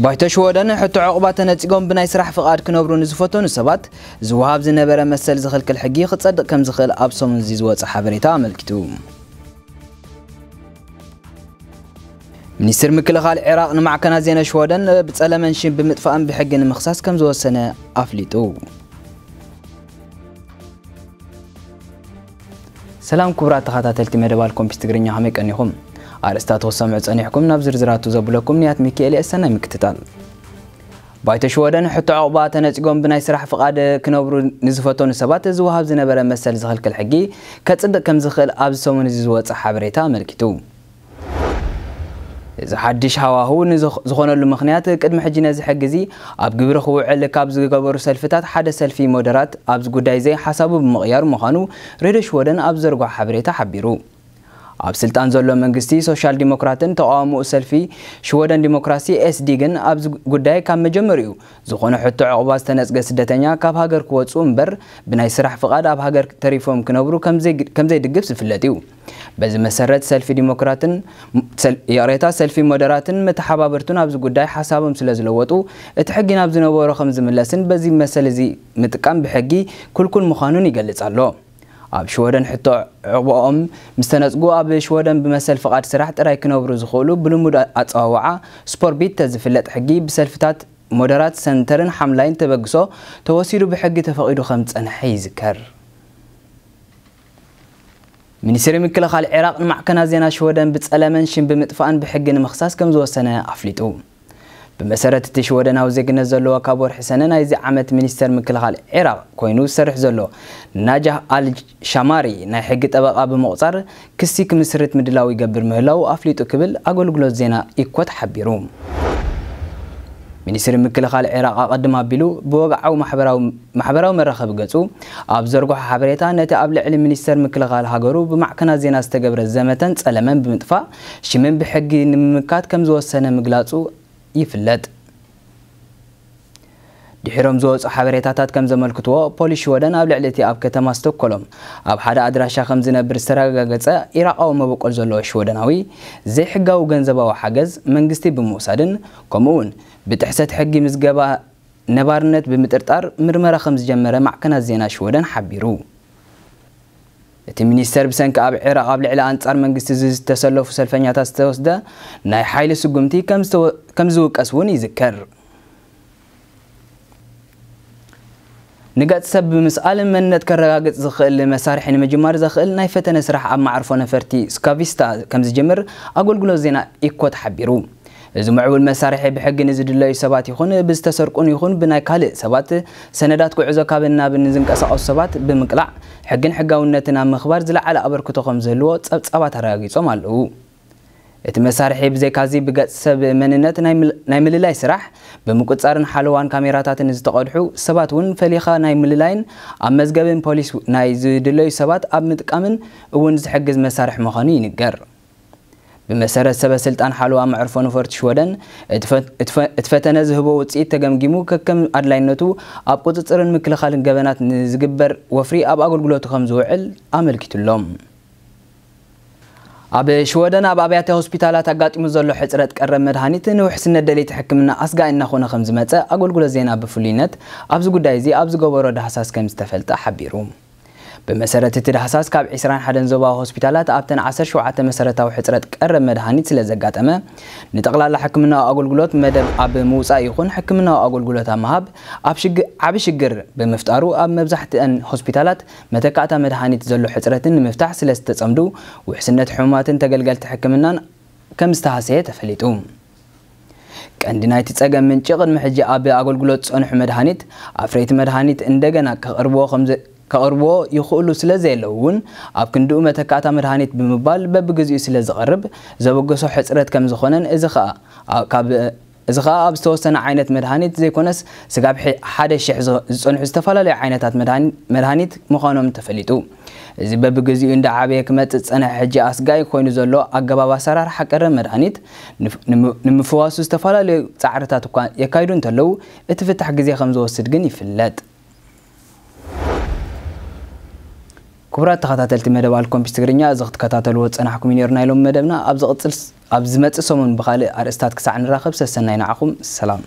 ባይቶ ሽወደን ሕቶ ዕቑባ ተነጺጎም ብናይ ስራሕ ፍቓድ ክነብሩ ንዝፈተኑ ሰባት ዝወሃብ ዝነበረ መሰል ዝኽልክል ሕጊ ክጸድቕ ከም ዝኽእል ኣብ ሰሙን እዚ ዝወጸ ሓበሬታ ኣመልኪቱ። ሚኒስትር ምክልኻል ዒራቕ ንማዕከናት ዜና ሽወደን ብጸለመን ሽም ብምጥፋእን ብሕጊ ንምኽሳስ ከም ዝወሰነ ኣፍሊጡ። ሰላም ክቡራት ተኸታተልቲ መደብ ኣልኮምፒስ ትግርኛ፣ ከመይ ቀኒኹም? ኣርእስታት ክሰምዑ ጸኒሕኩም፣ ናብ ዝርዝራቱ ዘብለኩም ንያት ሚካኤል እየ። ሰናይ ምክትታል። ባይቶ ሽወደን ሕቶ ዕቑባ ተነጺጎም ብናይ ስራሕ ፍቓድ ክነብሩ ንዝፈተኑ ሰባት ዝወሃብ ዝነበረ መሰል ዝኽልክል ሕጊ ከጽድቕ ከም ዝኽእል ኣብዚ ሰሙን እዚ ዝወጸ ሓበሬታ ኣመልኪቱ። እዚ ሓድሽ ሃዋህው ንዝኽ-፣ ዝኾነሉ ምኽንያት፣ ቅድሚ ሕጂ ነዚ ሕጊ እዚ ኣብ ግብሪ ክውዕል ካብ ዝገበሩ ሰልፍታት ሓደ ሰልፊ ሞደራት ኣብዚ ጉዳይ እዚ ሓሳቡ ብምቕያሩ ምዃኑ ሬድዮ ሽወደን ኣብ ዘርግሖ ሓበሬታ ሓቢሩ። ኣብ ስልጣን ዘሎ መንግስቲ ሶሻል ዲሞክራትን ተቓውሞኡ ሰልፊ ሽወደን ዲሞክራሲ፣ ኤስ ዲ፣ ግን ኣብዚ ጉዳይ ካብ መጀመሪኡ ዝኾነ ሕቶ ዕቑባ ዝተነጽገ ስደተኛ ካብ ሃገር ክወጹ እምበር ብናይ ስራሕ ፍቓድ ኣብ ሃገር ተሪፎም ክነብሩ ከም ዘይግ-፣ ከም ዘይድግፍ ዝፍለጥ እዩ። በዚ መሰረት ሰልፊ ዲሞክራትን ሰል-፣ ይቕሬታ፣ ሰልፊ ሞደራትን መተሓባበርቱን ኣብዚ ጉዳይ ሓሳቦም ስለ ዝለወጡ እቲ ሕጊ ናብ ዝነበሮ ከም ዝምለስን በዚ መሰል እዚ ምጥቃም ብሕጊ ክልኩል ምዃኑን ይገልጽ ኣሎ። ኣብ ሽወደን ሕቶ ዕቑባኦም ምስ ተነጽጉ ኣብ ሽወደን ብመሰል ፍቓድ ስራሕ ጥራይ ክነብሩ ዝኽእሉ ብልሙድ ኣጸዋውዓ ስፖርቢት ተዝፍለጥ ሕጊ ብሰልፍታት ሞደራት ሰንተርን ሓምላይን ተበግሶ ተወሲዱ ብሕጊ ተፈቒዱ ከም ዝጸንሐ ይዝከር። ሚኒስትሪ ምክልኻል ዒራቕ ንማዕከናት ዜና ሽወደን ብጸለመን ሽም ብምጥፋእን ብሕጊ ንምኽሳስ ከም ዝወሰነ ኣፍሊጡ። ብመሰረት እቲ ሽወደናዊ ዜግነት ዘለዎ ካብ ወርሒ ሰነ ናይዚ ዓመት ሚኒስተር ምክልኻል ዒራቕ ኮይኑ ዝሰርሕ ዘሎ ናጃህ ኣል ሻማሪ ናይ ሕጊ ጠበቓ ብምቑጻር ክሲ ክምስርት ምድላው ይገብር ምህላው ኣፍሊጡ ክብል ኣገልግሎት ዜና ኢኮት ሓቢሩ። ሚኒስትሪ ምክልኻል ዒራቕ ኣቐድም ኣቢሉ ብወግዓዊ ማሕበራዊ፣ ማሕበራዊ መራኸቢ ገጹ ኣብ ዘርግሖ ሓበሬታ፣ ነቲ ኣብ ልዕሊ ሚኒስተር ምክልኻል ሃገሩ ብማዕከናት ዜና ዝተገብረ ዘመተን ጸለመን ብምጥፋእ ሽምን ብሕጊ ንምምካት ከም ዝወሰነ ምግላጹ ይፍለጥ። ድሒሮም ዝወጹ ሓበሬታታት ከም ዘመልክትዎ፣ ፖሊስ ሽወደን ኣብ ልዕሊ እቲ ኣብ ከተማ ስቶክሆልም ኣብ ሓደ ኣድራሻ ከም ዝነብር ዝተረጋገጸ ኢራቓዊ መበቆል ዘለዎ ሽወደናዊ ዘይሕጋዊ ገንዘባዊ ሓገዝ መንግስቲ ብምውሳድን ከምኡ'ውን ብጥሕሰት ሕጊ ምዝገባ ነባርነት ብምጥርጣር ምርመራ ከም ዝጀመረ ማዕከናት ዜና ሽወደን ሓቢሩ። እቲ ሚኒስተር ብሰንኪ ኣብ ዒራቕ ኣብ ልዕሊ ኣንጻር መንግስቲ ዝተሰለፉ ሰልፈኛታት ዝተወስደ ናይ ሓይሊ ስጉምቲ ከም ዝተወ-፣ ከም ዝውቀስ እውን ይዝከር። ንገጽ ሰብ ብምስኣል መንነት ከረጋግጽ ዝኽእል መሳርሒ ንምጅማር ዘኽእል ናይ ፈተነ ስራሕ ኣብ መዓርፎ ነፈርቲ ስካቪስታ ከም ዝጅምር ኣገልግሎት ዜና ኢኮት ሓቢሩ። እዚ ምዕቡል መሳርሒ ብሕጊ ንዝድለዩ ሰባት ይኹን ብዝተሰርቁን ይኹን ብናይ ካልእ ሰባት ሰነዳት ጉዕዞ ካብን ናብን ንዝንቀሳቐሱ ሰባት ብምቅላዕ ሕግን ሕጋውነትን ኣብ ምኽባር ዝለዓለ ኣበርክቶ ከም ዝህልዎ ጸብጻባት ኣረጋጊጾም ኣለዉ። እቲ መሳርሒ ብዘይካዚ ብገጽ ሰብ መንነት ናይ ምል-፣ ናይ ምልላይ ስራሕ ብምቁጻርን ሓለዋን ካሜራታትን ዝተቐድሑ ሰባት እውን ፈሊኻ ናይ ምልላይን ኣብ መዝገብን ፖሊስ ናይ ዝድለዩ ሰባት ኣብ ምጥቃምን እውን ዝሕግዝ መሳርሒ ምዃኑ ይንገር። ብመሰረት ሰበ ስልጣን ሓለዋ መዕርፎ ነፈርቲ ሽወደን፣ እቲ ፈ-፣ እቲ ፈ-፣ እቲ ፈተነ ዝህቦ ውጽኢት ተገምጊሙ ከከም ኣድላይነቱ ኣብ ቁጽጽርን ምክልኻልን ገበናት ንዝግበር ወፍሪ ኣብ ኣገልግሎቱ ከም ዝውዕል ኣመልኪቱሎም። ኣብ ሽወደን ኣብ ኣብያተ ሆስፒታላት ኣጋጢሙ ዘሎ ሕጽረት ቀረብ መድሃኒት ንውሕስነት ደለይቲ ሕክምና ኣስጋኢ እናኾነ ከም ዝመጸ ኣገልግሎት ዜና ብፍሉይነት ኣብዚ ጉዳይ እዚ ኣብ ዝገበሮ ዳህሳስ ከም ዝተፈልጠ ሓቢሩ። ብመሰረት እቲ ዳህሳስ ካብ ዕስራን ሓደን ዞባዊ ሆስፒታላት ኣብተን ዓሰርተ ሸውዓተ መሰረታዊ ሕጽረት ቀረብ መድሃኒት ስለ ዘጋጠመ ንጠቕላላ ሕክምናዊ ኣገልግሎት መደብ ኣብ ምውጻእ ይኹን ሕክምናዊ ኣገልግሎት ኣብ ምሃብ ኣብ ሽግ-፣ ዓቢ ሽግር ብምፍጣሩ ኣብ መብዛሕትአን ሆስፒታላት መተካእታ መድሃኒት ዘሎ ሕጽረትን ንምፍታሕ ስለ ዝተጸምዱ ውሕስነት ሕሙማትን ተገልገልቲ ሕክምናን ከም ዝተሃሰየ ተፈሊጡ። ቀንዲ ናይቲ ጸገም ምንጪ ቅድሚ ሕጂ ኣብ ኣገልግሎት ዝጸንሑ መድሃኒት ኣፍረይቲ መድሃኒት እንደገና ከቕርብዎ ከም ዘ-፣ ከቕርብዎ ይኽእሉ ስለ ዘየለዉ እውን ኣብ ክንድኡ መተካእታ መድሃኒት ብምባል በብግዚኡ ስለ ዝቐርብ ዘበገሶ ሕጽረት ከም ዝኾነን እዚ ኸኣ ኣ-፣ ካብ፣ እዚ ኸኣ ኣብ ዝተወሰነ ዓይነት መድሃኒት ዘይኮነስ ስጋብ ሕ-፣ ሓደ ሽሕ ዝ-፣ ዝጸንሑ ዝተፈላለዩ ዓይነታት መድሃኒ-፣ መድሃኒት ምዃኖም ተፈሊጡ። እዚ በብግዚኡ እንዳዓበየ ክመጽእ ዝጸንሐ ሕጂ ኣስጋኢ ኮይኑ ዘሎ ኣገባብ ኣሰራርሓ ቀረብ መድሃኒት ንፍ-፣ ንም-፣ ንምፍዋሱ ዝተፈላለዩ ጻዕርታት እኳ የካይዱ እንተለዉ፣ እቲ ፍታሕ ግዜ ከም ዝወስድ ግን ይፍለጥ። ክቡራት ተኸታተልቲ መደብ ኣልኮምፒስ ትግርኛ፣ እዚ ክትከታተልዎ ዝጸናሕኩም እዩ ነይሩ ናይ ሎሚ መደብና። ኣብ ዝቕጽል ስ-፣ ኣብ ዝመጽእ ሰሙን ብኻልእ ኣርእስታት ክሳዕ ንራኸብ፣ ሰሰናይ ንዓኹም። ሰላም።